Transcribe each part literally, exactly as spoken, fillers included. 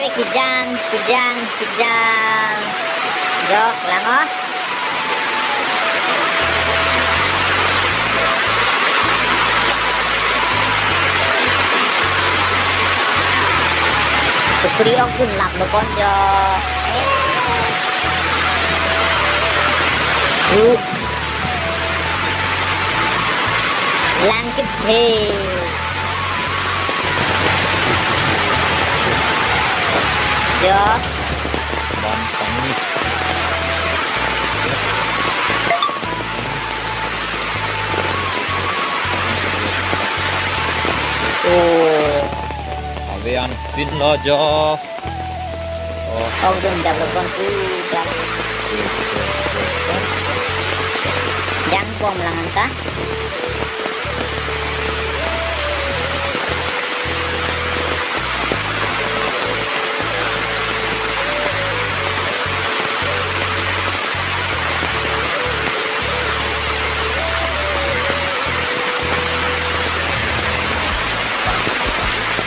Kijang, kijang, kijang. Jo, lang o. Pukri ok dun lap lo pon jo. Ru. Lang kip he. Jo. Bang kami. Oh. Abe an pin lo jo. Oh. Ong dun jam lo pon ku jam. Jam pon lang anta.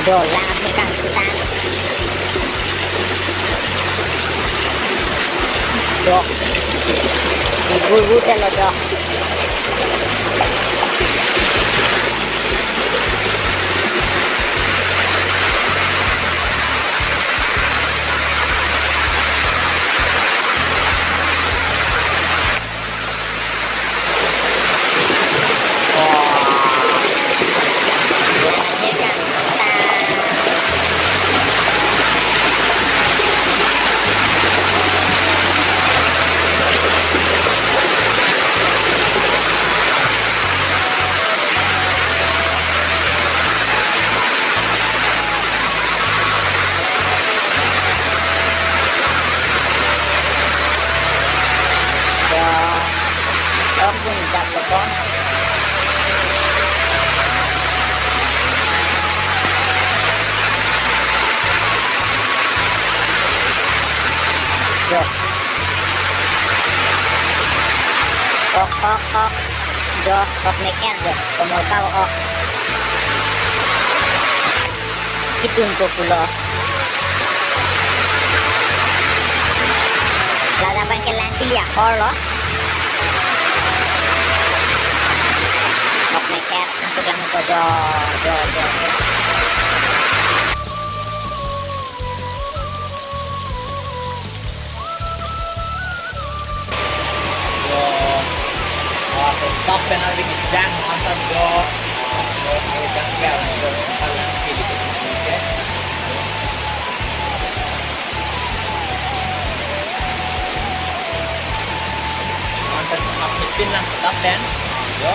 Jo, lang asli kang kutang. Jo. Di bul bul telo jo. Jo, ok dun jam lo pon. Jo. Ok, ok, ok. Jo, ok mek er jo. Komol kau ok. Kitun ko pulo. Ladak abang ke lang kili akor lo. Ok mek er, masuk lang ko jo, jo, jo, jo. Jo, ah, so top pen arvi kijang, masa jo, ah, jo, arvi jang kya, jo, palang kili ke, okay. Masa top pen lang, top pen, jo.